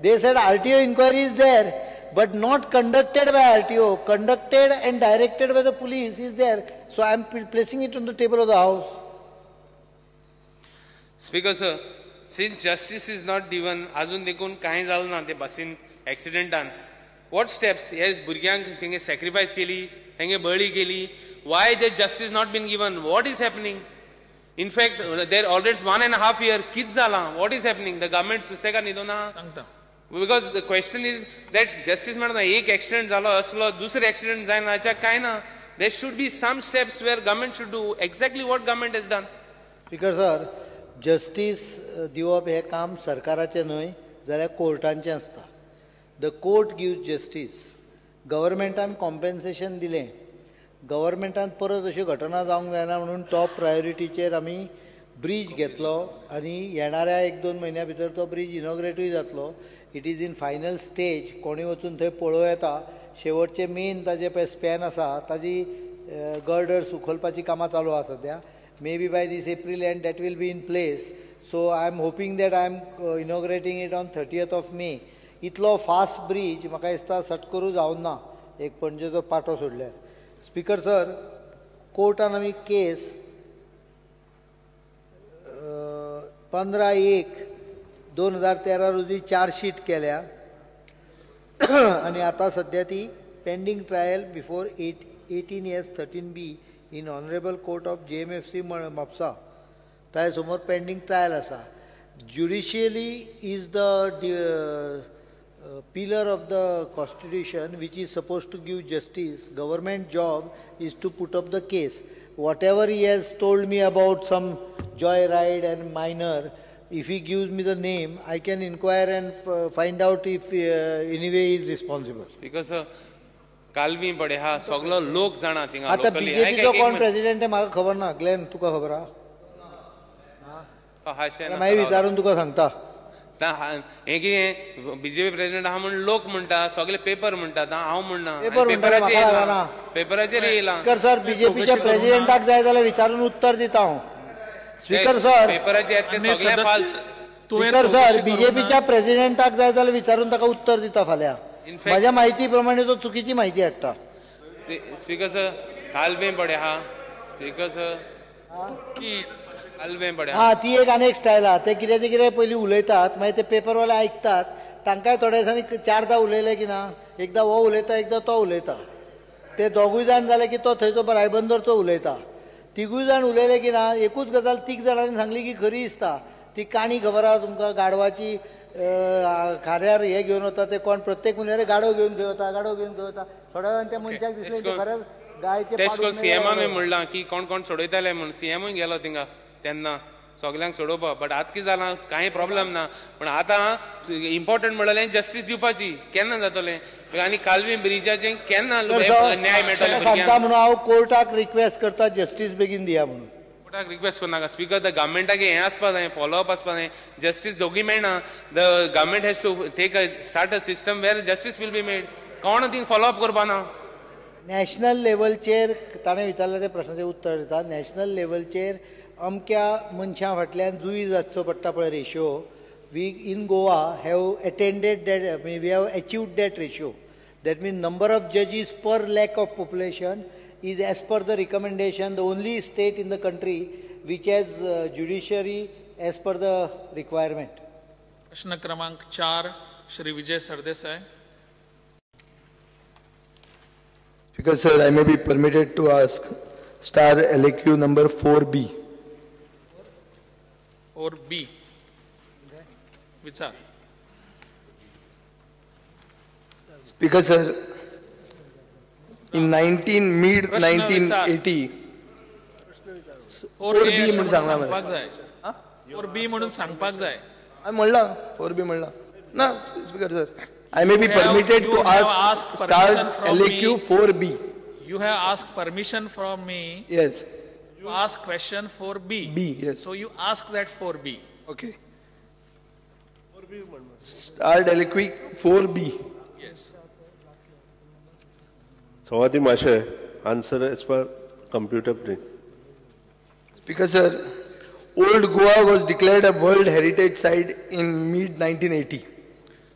They said RTO inquiry is there, but not conducted by RTO, conducted and directed by the police is there. So I am placing it on the table of the house. Speaker sir, since justice is not given, अजून देखून कांय जालें ना ते बसीन एक्सिडेंटान, what steps हे भुरग्यांक तेंगे सॅक्रिफायस केली, तेंगे बळी केली, why the justice not been given, what is happening? In fact there already 1.5 year कित जालां, what is happening? The government सुसेगा न्हिदो ना, because the question is that justice मेळना. एक एक्सिडेंट जालो असलो, दुसरो एक्सिडेंट जायना हाच्या कांय ना. There should be some steps where government should do exactly what government has done. Speaker sir, justice दिवप हें काम सरकाराचें न्हय जाल्यार कोर्टांचें आसता. The court give justice. गव्हर्मेंटान कॉम्पेन्सेशन दिलें, गव्हर्मेंटान परत अश्यो घटना जावंक जायना म्हणून टॉप प्रायोरिटीचेर आमी ब्रीज घेतलो आनी येणाऱ्या 1-2 म्हयन्या भितर तो ब्रीज इनॉग्रेटूय जातलो. It is in final stage. कोणी वचून थंय पळोवं येता. शेवटचे मेन ताजे पळय स्पॅन आसा ताजी गर्डर्स उखलपाची कामां चालू आसा सद्या. May be by this April and that will be in place. So I am hoping that I am inaugurating it on 30th of May. इतलो फास्ट ब्रीज म्हाका दिसता सट करूं जावंक ना, एक पणजेचो पाटो सोडल्यार. स्पीकर सर, कोर्टान आमी केस 15/1/2013 रोजी चार्जशीट केल्या आनी आतां सद्या ती pending trial before 18S 13B in honourable court of JMFC Mapusa. ताजे समोर पेंडींग ट्रायल आसा. Judiciary is the pillar of the constitution which is supposed to give justice. Government job is to put up the case. Whatever he has told me about some joy ride and minor, if he gives me the name, I can inquire and find out if anyway he is responsible. Because Kalvi पडे हा सगळो लोक जाणा थिंगा. आतां बीजेपीचो कोण president म्हाका खबर ना. ग्लॅन, तुका खबर आहा? मागीर विचारून तुका सांगता. हें कितें बीजेपी प्रेसिडेंट आहा म्हूण लोक म्हणटा, सगळे पेपर म्हणटात, हांव म्हणना, पेपराचेर येयलां. स्पीकर सर, बीजेपीच्या प्रेसिडेंटाक जाय जाल्यार विचारून उत्तर दिता हांव. स्पीकर सर, पेपराचेर ते सगळे फाल्स. स्पीकर सर, बीजेपीच्या प्रेसिडेंटाक जाय जाल्यार विचारून ताका उत्तर दिता फाल्यां. म्हाज्या म्हायती प्रमाणे तो चुकीची म्हायती हाडटा. स्पीकर सर, कालवे पडे हा. स्पीकर सर, हा ती एक आनी एक स्टायल आहा. ते कितें कितें पयलीं उलयतात, मागीर ते पेपरवाले आयकतात. तांकांय थोड्या दिसांनी चारदां उलयले की ना, एकदां हो उलयता, एकदां तो उलयता. ते दोगूय जाण जाले की तो थंयचो रायबंदरचो उलयता. तिगूय जाण उलयले की ना, एकूच गजाल तीग जाणांनी सांगली की खरी दिसता. ती काणी खबर आहा तुमकां, गाडवाची खाऱ्यार हे घेवन वता ते कोण, प्रत्येक मनशाक गाडो घेवन खंय वता, गाडो घेवन खंय वता. थोड्या वेळान त्या मनशाक दिसलें खरेंच गायचें. तेश करून सीएमानूय म्हणलां की कोण कोण सोडयताले म्हूण. सीएमूय गेलो थिंगा तेन्ना सगल्यांक सोडोवपाक. बट आतां कितें जालां, कांय प्रॉब्लम ना. पूण आतां इम्पॉर्टंट म्हणलें जस्टीस दिवपाची केन्ना जातलें आनी कालवी ब्रिजाचें केन्ना न्याय मेळटलो सांगता म्हणून हांव कोर्टाक रिक्वेस्ट करता जस्टीस बेगीन दिया म्हणून. कोर्टाक रिक्वेस्ट करनाका स्पीकर. The गव्हर्मेंटाक हें आसपा जाय, फॉलोअप आसपा जाय. जस्टीस दोगी मेळना. The government has to take a start a system where justice will be made. कोण थिंग फॉलोअप करपा ना. नॅशनल लेवलचेर ताणें विचारलें त्या प्रश्नाचें उत्तर दिता. नॅशनल लेवलचेर अमक्या मनशां फाटल्यान जुईज आसचो पडटा पळय ratio. We in Goa have attended that, I mean we have achieved that ratio. That mean number of जजीस per lakh of population is as per the recommendation the only state in the country which has judiciary as per the requirement. प्रश्न क्रमांक 4, Shri Vijay Sardesai. Speaker sir, I may be permitted to ask star LAQ number 4B. 4B. विचार. Speaker sir, in mid 1980 4B म्हणून सांगला मरे. 4B म्हणून सांगपाक जाय. हांवें म्हणलां 4B म्हणलां ना. Speaker sir, I may be permitted to ask star LAQ 4B. You have asked permission from me. Yes. You ask question 4B. B, yes. So you ask that 4B. Okay. 4B. Star LAQ 4B. Yes. Sawati Mashe, answer as per computer print. Speaker sir, Old Goa was declared a World Heritage Site in mid 1980.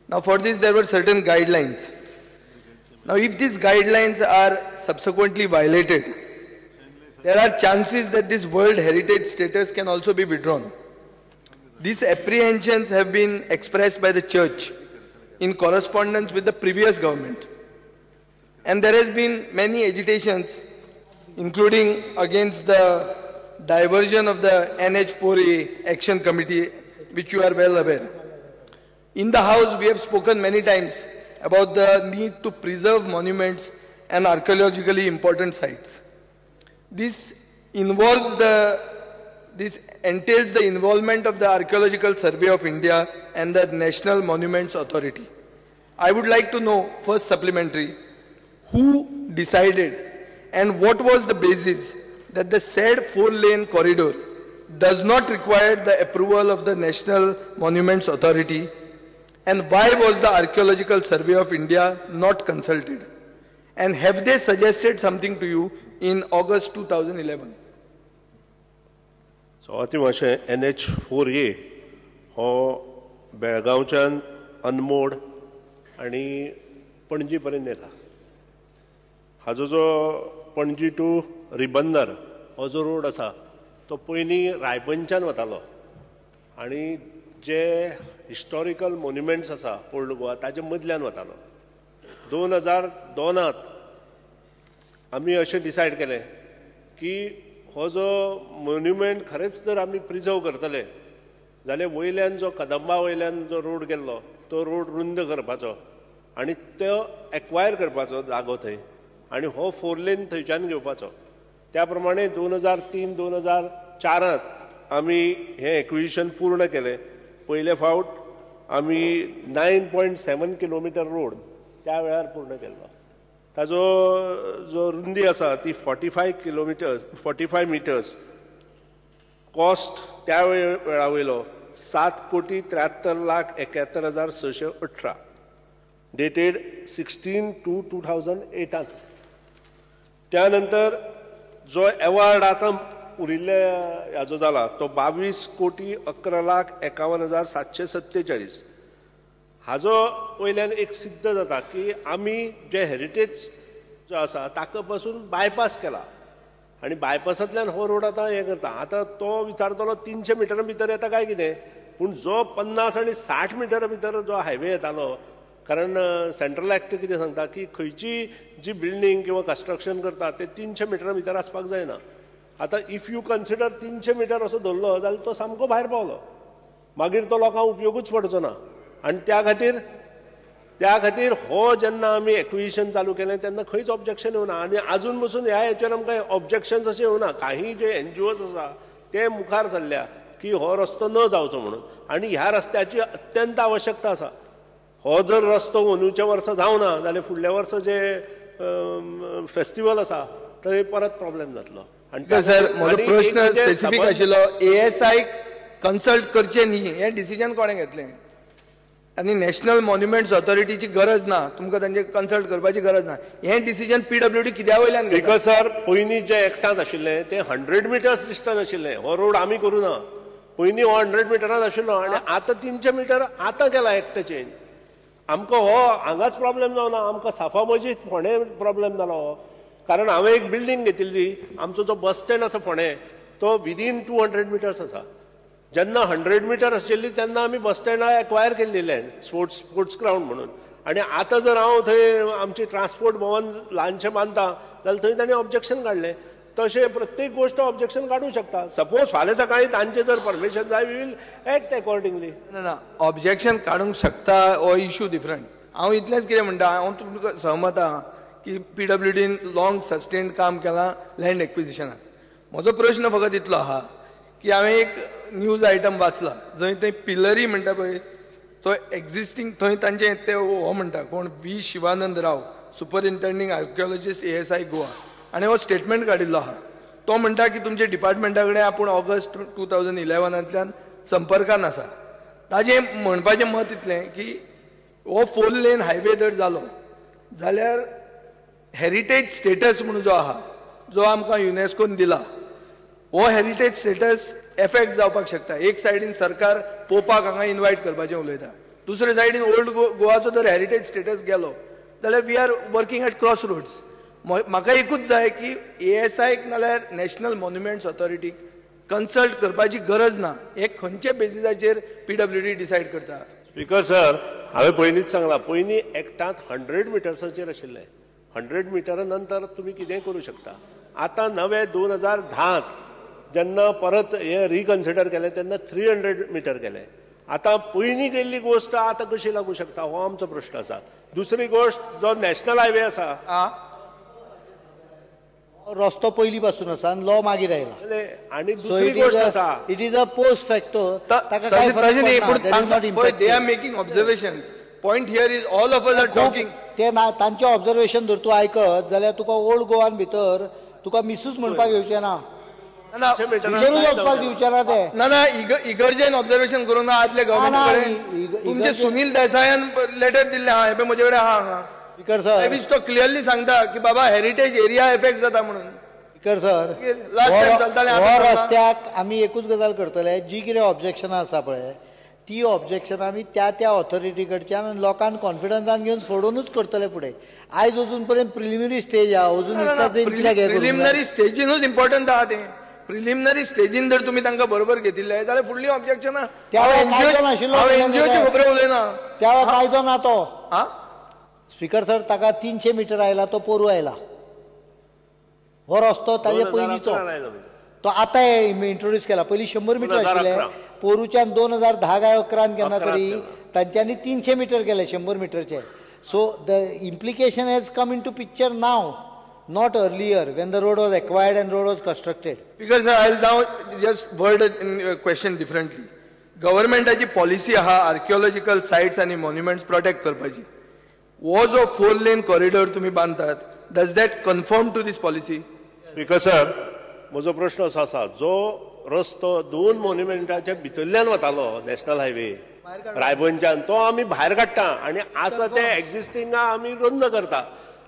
Now for this there were certain guidelines. Now if these guidelines are subsequently violated, there are chances that this World Heritage status can also be withdrawn. These apprehensions have been expressed by the church in correspondence with the previous government. And there has been many agitations, including against the diversion of the NH4A Action Committee, which you are well aware. In the House, we have spoken many times about the need to preserve monuments and archaeologically important sites. This entails the involvement of the Archaeological Survey of India and the National Monuments Authority. I would like to know, first supplementary, who decided and what was the basis that the said 4-lane corridor does not require the approval of the National Monuments Authority, and why was the Archaeological Survey of India not consulted? And have they suggested something to you in August 2011? सवाती मातशें NH4A हो बेळगांवच्यान अनमोड आनी पणजी पर्यंत येता. हाजो जो Panaji two Ribandar हो जो road आसा तो पयलीं रायबंदच्यान वतालो आनी जे हिस्टॉरिकल मोन्युमेंट्स आसा ओल्ड गोवा ताजे मदल्यान वतालो. 2002 आमी अशें डिसायड केलें की हो जो मोन्युमेंट खरेंच जर आमी प्रिजर्व करतले जाल्यार वयल्यान जो कदंबा वयल्यान जो रोड गेल्लो तो रोड रुंद करपाचो आनी तो एक्वायर करपाचो जागो थंय आनी हो 4 लेन थंयच्यान घेवपाचो. त्या प्रमाणे 2003 2004 आमी हें एक्विजिशन पूर्ण केलें. पयले फावट आमी 9.7 किलोमिटर रोड त्या वेळार पूर्ण केल्लो. ताजो जो रुंदी आसा ती 45 मिटर्स. कॉस्ट त्या वेळा वयलो 7,73,71,618 डेटेड 16/2/2008. त्या नंतर जो एवॉर्ड आतां उरिल्ले हाजो जाला तो 22,11,51,747. हाजो वयल्यान एक सिद्ध जाता की आमी जे हेरिटेज जो आसा ताका पासून बायपास केला आनी बायपासांतल्यान हो रोड आतां हें करता. आतां तो विचारतलो 300 मिटरां भितर येता काय कितें, पूण जो 50 आनी 60 मिटरां भितर जो हायवे येतालो, कारण सेंट्रल एक्ट कितें सांगता की खंयची जी बिल्डींग किंवा कन्स्ट्रक्शन करता ते 300 मिटरां भितर आसपाक जायना. आतां if you consider 300 metre असो धरलो जाल्यार तो सामको भायर पावलो, मागीर तो लोकांक उपयोगूच पडचो ना. आनी त्या खातीर हो जेन्ना आमी एक्विजिशन चालू केलें तेन्ना खंयच ऑब्जेक्शन येवना आनी आजून पसून ह्या हेचेर आमकां ऑब्जेक्शन्स अशें येवना. काही जे एनजीओज आसा ते मुखार सरल्या की हो रस्तो न जावचो म्हणून, आनी ह्या रस्त्याची अत्यंत आवश्यकता आसा. हो जर रस्तो अंदूच्या वर्सा जावना जाल्यार फुडल्या वर्सा जे फेस्टिवल आसा थंय परत प्रॉब्लेम जातलो. आनी सर म्हजो प्रश्न स्पेसिफीक आशिल्लो, एएसआयक कन्सल्ट करचें न्ही हें डिसिजन कोणें घेतलें? आनी नॅशनल मॉन्युमेंट्स ऑथॉरिटीची गरज ना, तुमकां तांचे कन्सल्ट करपाची गरज ना, हें डिसिजन पीडब्ल्यूडी कित्या वयल्यान? Because sir पयलीं जे एक्टांत आशिल्लें तें 100 मिटर्स डिस्टन्स आशिल्लें. हो रोड आमी करूं ना, पयलीं हो 100 मिटरांत आशिल्लो आनी आतां 300 मिटर आतां केला एक्ट चेंज. आमकां हो हांगाच प्रॉब्लेम जावना, आमकां साफा मजीद फोंडें प्रॉब्लेम जालो हो. कारण हांवें एक बिल्डींग घेतिल्ली, आमचो जो बस स्टँड आसा फोंडें तो विदीन 200 मिटर्स आसा. जेन्ना 100 मिटर आशिल्ली तेन्ना आमी बस स्टँडार एक्वायर केल्ली लँड स्पोर्ट्स ग्रावंड म्हणून, आनी आतां जर हांव थंय आमची ट्रान्सपोर्ट भवन ल्हानशें बांदता जाल्यार थंय तांणी ऑब्जेक्शन काडलें. तशें प्रत्येक गोश्ट ऑब्जेक्शन काडूंक शकता. सपोज फाल्यां सकाळीं तांचें जर परमिशन जाय, we will act accordingly. ना, ऑब्जेक्शन काडूंक शकता हो इशू डिफरंट. हांव इतलेंच कितें म्हणटा, हांव तुमकां सहमत आहा की पीडब्ल्यूडीन लॉंग सस्टेन्ड काम केलां लँड एक्विजिशनाक. म्हजो प्रश्न फकत इतलो आहा की हांवें एक न्यूज आयटम वाचला जंय थंय पिलरी म्हणटा पळय तो एक्झिस्टींग थंय तांचे ते हो म्हणटा कोण V Shivanand Rao, superintending archaeologist ASI Goa, आनी हो स्टेटमेंट काडिल्लो आहा. तो म्हणटा की तुमच्या डिपार्टमेंटा कडेन आपूण ऑगस्ट 2011 संपर्कान आसा. ताजें म्हणपाचें मत इतलें की हो 4 लेन हायवे जर जालो जाल्यार हेरिटेज स्टेटस म्हणून जो आहा जो आमकां युनेस्कोन दिला हो हेरिटेज स्टेटस एफेक्ट जावपाक शकता. एक सायडीन सरकार पोपाक हांगा इनवायट करपाचें उलयता, दुसरे सायडीन ओल्ड गोवाचो जर हेरिटेज स्टेटस गेलो जाल्यार we are working at cross roads. म्हाका एकूच जाय की एएसआयक नाल्यार नॅशनल मॉन्युमेंट्स ऑथॉरिटीक कन्सल्ट करपाची गरज ना, हे खंयच्या बेजिसाचेर पीडब्ल्यूडी डिसायड करता? स्पीकर सर, हांवें पयलींच सांगलां, पयलीं एक्टांत 100 मिटर्साचेर आशिल्लें, 100 मिटरा नंतर तुमी कितेंय करूं शकता. आतां नवे 2010 जेन्ना परत हे रिकन्सिडर केलें तेन्ना 300 मिटर केलें. आतां पयलीं केल्ली गोश्ट आतां कशी लागू शकता हो आमचो प्रश्न आसा. दुसरी गोश्ट, जो नॅशनल हायवे आसा रस्तो पयलीं पासून आसा आनी लॉ मागीर आयला. आनी दुसरी गोश्ट आसा, it is a post facto. ताका कांय फरक पडना. They are making observations. Point here is all of us are talking. ते ना, तांचे ऑब्जर्वेशन जर तूं आयकत जाल्यार तुका ओल्ड गोवान भितर तुका मिसूच म्हणपाक येवचें ना, भितरूच वचपाक दिवचें ना ते. ना ना, इगर्जेन ऑब्जर्वेशन करूंक ना आदले गव्हर्मेंट कडेन. तुमचे सुनील देसायान लेटर दिल्लें आहा, हें म्हजे कडेन आहा हांगा. स्पीकर सर, which तो क्लियरली सांगता की बाबा हेरिटेज एरिया इफेक्ट जाता म्हणून. स्पीकर सर, लास्ट टायम चलतालें. हो रस्त्याक आमी एकूच गजाल करतले, जी कितें ऑब्जेक्शनां आसा पळय ती ऑब्जेक्शनां आमी त्या त्या ऑथॉरिटी कडच्यान लोकांक कॉन्फिडन्सान घेवन सोडोवनूच करतले फुडें. आयज अजून पर्यंत प्रिलिमिनरी स्टेज आहा, अजून प्रिलिमिनरी स्टेजीनूच इम्पॉर्टंट आहा तें. प्रिलिमिनरी स्टेजीन जर तुमी तांकां बरोबर घेतिल्लें जाल्यार फुडलीं ऑब्जेक्शनां. त्या वेळार कायदो नाशिल्लो, एनजीओची खबर उलयना, त्या वेळार कायदो ना तो. स्पीकर सर, ताका 300 मिटर आयला तो पोरू आयला. हो रस्तो ताजे पयलींचो, तो आतां इंट्रोड्यूस केला. पयलीं 100 मिटर आशिल्ले, पोरूच्यान 2010 काय 11 केन्ना तरी तांच्यांनी 300 मिटर केले 100 मिटरचे. So the implication has come into picture now, not earlier when the road was acquired and road was constructed. Speaker sir, I will now just word question differently. गव्हर्मेंटाची policy आहा archaeological sites आनी monuments protect करपाची. हो जो 4 lane corridor तुम्ही बांदतात, does that conform to this policy? Speaker sir, म्हजो प्रश्न असो आसा, जो रस्तो 2 मोन्युमेंटाच्या भितरल्यान वतालो नॅशनल हायवे रायबंच्यान, तो आमी भायर काडटा आनी आसा ते एक्झिस्टिंगा आमी रुंद करता.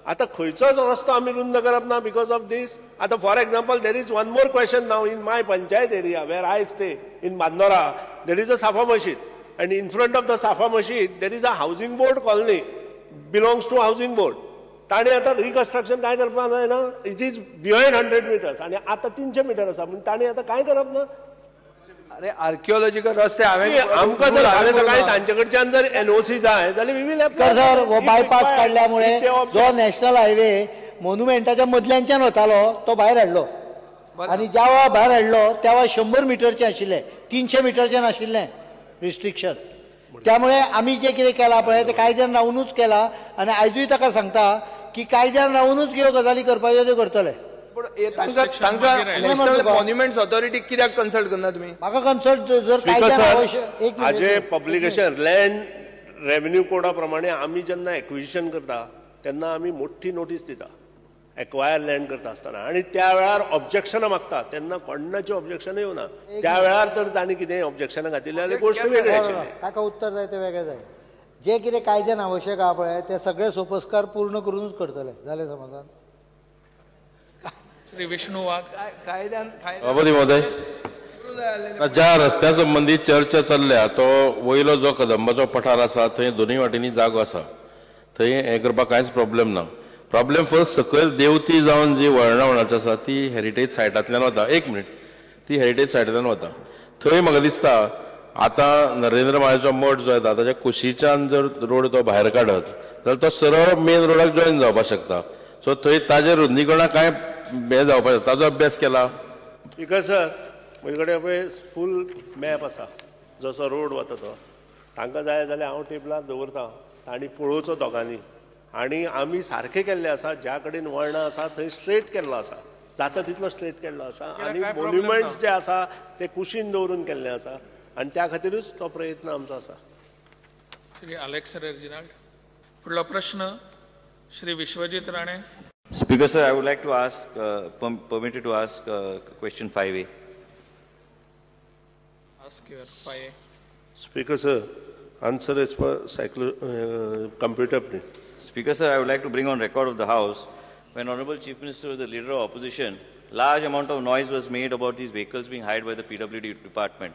आतां खंयचोच रस्तो आमी रुंद करप ना because of these. आतां for example, there is one more question now in my panchayat area where I stay in Bandora, there is a Safa Masjid and in front of the Safa Masjid there is a housing board colony belongs to housing board. ताणें आतां reconstruction कांय करपाक जायना, it is beyond 100 metres आनी आतां 300 metre आसा, म्हूण ताणें आतां कांय करप ना. अरे आर्किओलॉजिकल रस्ते हांवें आमकां जर फाल्यां सकाळीं तांचे कडच्यान जर एनओसी जाय जाल्यार we will apply. Sir, हो बायपास काडल्या मुळे जो नॅशनल हायवे मोन्युमेंटाच्या मदल्यानच्यान वतालो तो भायर हाडलो, आनी ज्या वेळार भायर हाडलो त्या वेळार 100 मिटरचें आशिल्लें, 300 मिटरचें नाशिल्लें रिस्ट्रिक्शन. त्यामुळे आमी जें कितें केलां पळय तें कायद्यान रावुनूच केलां, आनी आयजूय ताका सांगता की कायद्यान रावुनूच कितें गजाली करपाच्यो त्यो करतले. तांकां नॅशनल मॉन्युमेंट्स ऑथॉरिटी कित्याक कन्सल्ट करना तुमी? म्हाका कन्सल्ट जर कायद्यान आवश्यक. एक हाजे पब्लिकेशन लँड रेव्हेन्यू कोडा प्रमाणे आमी जेन्ना एक्विजिशन करता तेन्ना आमी मोठी नोटीस दिता एक्वायर लँड करता आसतना, आनी त्या वेळार ऑब्जेक्शनां मागता तेन्ना कोणाचें ऑब्जेक्शन येवना. त्या वेळार तर तांणी कितें ऑब्जेक्शनां घातिल्लीं जाल्यार गोश्ट वेगळी आशिल्ली. ताका उत्तर जाय तें वेगळें जाय. जें कितें कायद्यान आवश्यक आहा पळय तें सगळें सोपस्कार पूर्ण करूनच करतले. जालें समाधान? श्री विष्णू वाघ. कायद्यान सभापती महोदय, ज्या रस्त्या संबंदी चर्चा चल्ल्या तो वयलो जो कदंबाचो पठार आसा थंय दोनूय वाटेंनी जागो आसा, थंय हें करपाक कांयच प्रॉब्लेम ना. प्रॉब्लेम फक्त सकयल देवती जावन जी वळणां वळणाची आसा ती हेरिटेज सायटांतल्यान वता. एक मिनीट, ती हेरिटेज सायटांतल्यान वता. थंय म्हाका दिसता आतां नरेंद्र माळेचो मठ जो येता ताच्या कुशीच्यान जर रोड तो भायर काडत जाल्यार तो सरळ मेन रोडाक जॉयन जावपाक शकता. सो थंय ताजें रुंदीकरणां कांय हें जावपाक शकता, ताजो अभ्यास केला? स्पीकर सर, म्हजे कडेन पळय फूल मॅप आसा, जसो रोड वता तो. तांकां जाय जाल्यार हांव टेबलार दवरता, तांणी पळोवचो दोगांनी. आनी आमी सारकें केल्लें आसा, ज्या कडेन वळणां आसा थंय स्ट्रेट केल्लो आसा, जाता तितलो स्ट्रेट केल्लो आसा, आनी मोन्युमेंट्स जे आसा ते कुशीन दवरून केल्ले आसा, आनी त्या खातीरूच तो प्रयत्न आमचो आसा. Shri Alex Reginald. फुडलो प्रश्न Shri Vishwajit Rane. Speaker sir, I would like to ask, permitted to ask question 5A. Ask your 5A. Speaker sir, answer as per computer print. Speaker sir, I would like to bring on record of the House, when Honorable Chief Minister was the leader of opposition, large amount of noise was made about these vehicles being hired by the PWD department.